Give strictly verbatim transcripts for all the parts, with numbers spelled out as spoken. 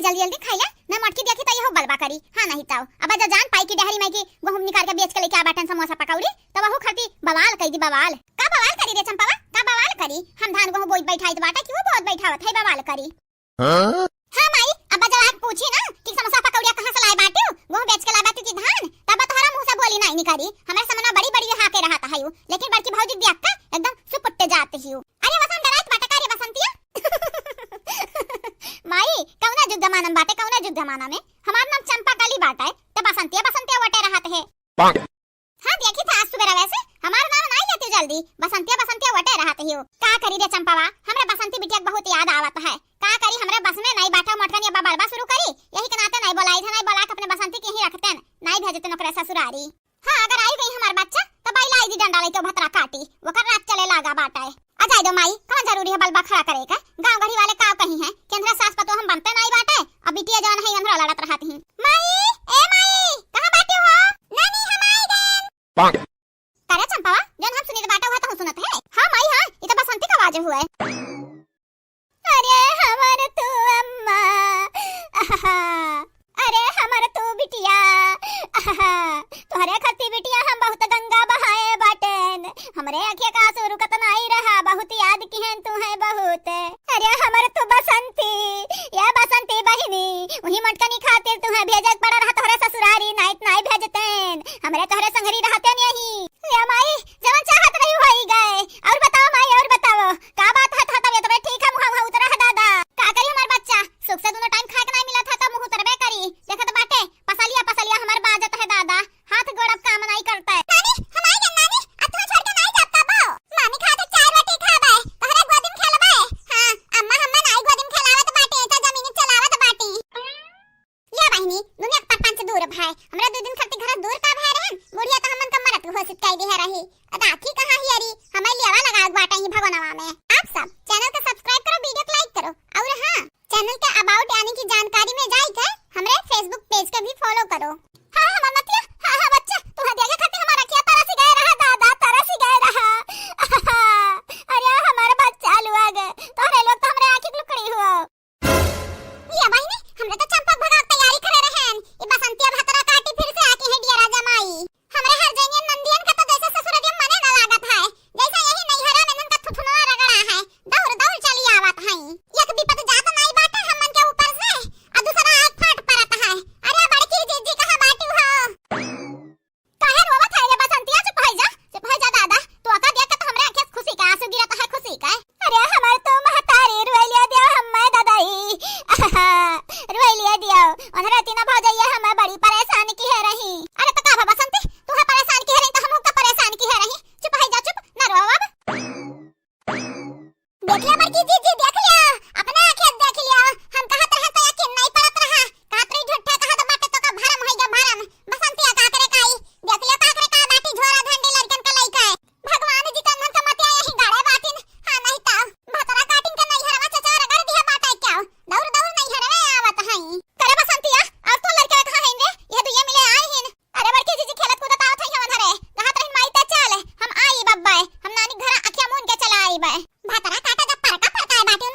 जल्दी जल्दी खाई ले, ना मोटकी देखी त यहू बलबा करी। हाँ नहीं ताऊ, अब जब जान पाई कि डेहरी माई की गोहूँ निकाल के बेच के लेके आ बाटन समोसा पकौड़ी, त वहू खाती बवाल कई दी बवाल। का बवाल करी रे चंपावा, का बवाल करी? हम धान गोहूँ बोइत बैठाइत बाटे कि वो बोइत बैठावत है बवाल करी। हाँ? हाँ माई, अब जब आज पूछी ना कि समोसा पकौड़िया कहाँ से लाए बाटू, गोहूँ बेच के लाए बाटू कि धान, तब तोहरा मुँह से बोली नहीं निकरी। हमरे समनवा बड़ी बड़ी हाँके रहत है यू, लेकिन बड़की भौजी देख के एकदम सुपुट्टे जात हियू। अरे वसन डराइत बाटे का रे बसंतिया? माई, कौना जुग जमाना में बाटे, कौना जुग जमाना में? हमार नाम चंपा कली बाटे, त बसंतिया बसंतिया वटे रहत है। हाँ, देखी था आज सुबेरा वैसे, हमार नाम नाई लेती जल्दी, बसंतिया बसंतिया वटे रहत हियो। का करी रे चंपावा, हमरे बसंती बिटिया के बहुत याद आवत है। का करी, हमरे बस में नाई बाटे, मोटकन ये बबलबा शुरू करी, यही के नाते नाई बोलाई थे, नाई बोला के अपने बसंती के ही रखतेन, नाई भेजतेन ओकरे ससुरारी। हाँ, अगर आई गई हमार बच्चा, तो बाई लाई दी डंडा लेके भतरा काटी, ओकर राज चले लागा बाटे। आ जाए दो माई, कौन जरूरी है बलबा खड़ा करे का? गाँव गढ़ी वाले का कही हैं कि अंधरा सास पतोह हम बनते नाई बाटे, अब बिटिया जौन है अंधरा लड़त रहत ही। माई, ए माई, कहाँ बाटे हो? नानी, हम आई गए। करे चंपावा, जौन हम सुनी बाटे हुआ तो सुनत है। हाँ माई, हाँ, ये तो बसंती का आवाज हुआ है। अरे हमर तू अम्मा, आहा, अरे हमर तू बिटिया, आहा, तोहरे खती बिटिया हम बहुत गंगा बहाए बाटेन, हमरे आँखिया का आंसू रुकत नाई रहा, बहुत याद किहेन तू है बहुत। अरे हमर तू बसंती, ये बसंती बहिनी, वही मटकनी खातिर तू है भेजक पड़ा रहा तोहरे ससुरारी, नाइत नाई भेजतेन, हमरे तोहरे संगरी रहतेन यही। ले माई, जवन चाहत रही होई गए। और बताओ माई, और बताओ, का बात है? था तबियत में ठीक है, मुँह उतरा है दादा। का करी हमार बच्चा, सुख से दोनों टाइम खाए के नहीं मिला था, तो मुँह उतरबे करी। देखत बाटे, पसलिया पसलिया हमार बाजत है दादा, हाथ गोड़ अब काम नहीं करता है। नानी, हम आई गए नानी, अब तुम्हें छोड़ के नहीं जाता बो। मामी खाते चार रोटी खाबे, तोहरे गोदी में खेलबे। हाँ, अम्मा हम्मा नाई गोदी में खेलावत बाटी, तो जमीन चलावत बाटी। या बहिनी, दुनिया के परपंच दूर भाई, हमरा दू दिन खातिर घर दूर का भाई रहन, बुढ़िया तो हमन का मरत घोषित कर दिया रही। राखी कहाँ ही अरी, हमें लेवा लगा बाटे ही भगवानवा में। आप सब चैनल का सब्सक्राइब करो, वीडियो को लाइक करो, और हाँ, चैनल के अबाउट यानी कि जानकारी में जाई के हमरे Facebook पेज के भी फॉलो करो। हाँ, हाँ, ममतिया, हाँ, हाँ, बच्चा, तू हदिया के खातिर हमारा क्या तरस गए रहा, दादा, तरस गए रहा। अरे, हमारे बच्चा लोग, तोहरे लोग तो हमरे आँखी की लुकड़ी हुआ। या बहिनी, हमरे तो चंपा भगाव तैयारी करे रहन। ई बसंतिया भतरा काटी फिर से आके है डियरा जमाई। हमरे हर जइनियन नंदियन का तो जैसे ससुररिया मने ना लागत है, जैसे यही नैहरा में इनका थुथुनवा रगड़ा है। दौड़ दौड़ चली आवत है। एक विपत जात नाई बाटे हमन के ऊपर से, आ दूसरा आग फाट परत है। अरे बड़की जीजी कहाँ बाटी हो? काहे रोवत है रे बसंतिया? चुप होइ जा, चुप होइ जा दादा। तोका देख के तो हमरे आँखें से खुशी का आंसू गिरत है, खुशी का। अरे हमर तो महतारी रोइलिया दिया हम्मे दादाई। रोइलिया दिया। उन्हरे तीनों भौजैया हम्मे बड़ी परेशान किहे रही। अरे तो का भा बसंती, तू है परेशान किहे रही तो हम का परेशान किहे रही। चुप होइ जा, चुप, ना रो अब। देख लिया बड़की जीजी, देख लिया, अपने आँखें देख लिया। हम कहत रहे तो यकीन नहीं पड़त रहा, कहत रही झूठे कहत बाटे, तो का भरम होई गया भरम। बसंतिया का करे काई, देख लिया का करे का बाटी झोरा झंडी लड़कन का लइका है। भगवान जी तन्हन का मतिया यही गाड़े बाटिन। हाँ नहीं तो भतरा काटिन का नैहरवा चचा रगड़ दिया बाटे क्या? दौड़ दौड़ नैहरवे आवत हई। करे बसंतिया, आज तो लड़का कहाँ है रे? यह दुइया मिले आए हैं। अरे बड़की जीजी खेलत कूदत आवत है हमन हरे। कहत रहिन माई ते चल, हम आई बब्बे, हम नानी घर अखिया मून के चला आई बे। भतरा काटा जब परका परका है बाटे।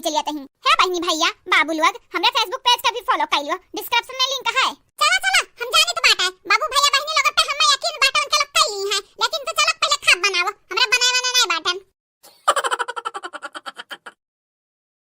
चलिया तही। हे बहिनी भइया बाबू लोग, हमरे Facebook page का भी follow कइ लियो, description में link है।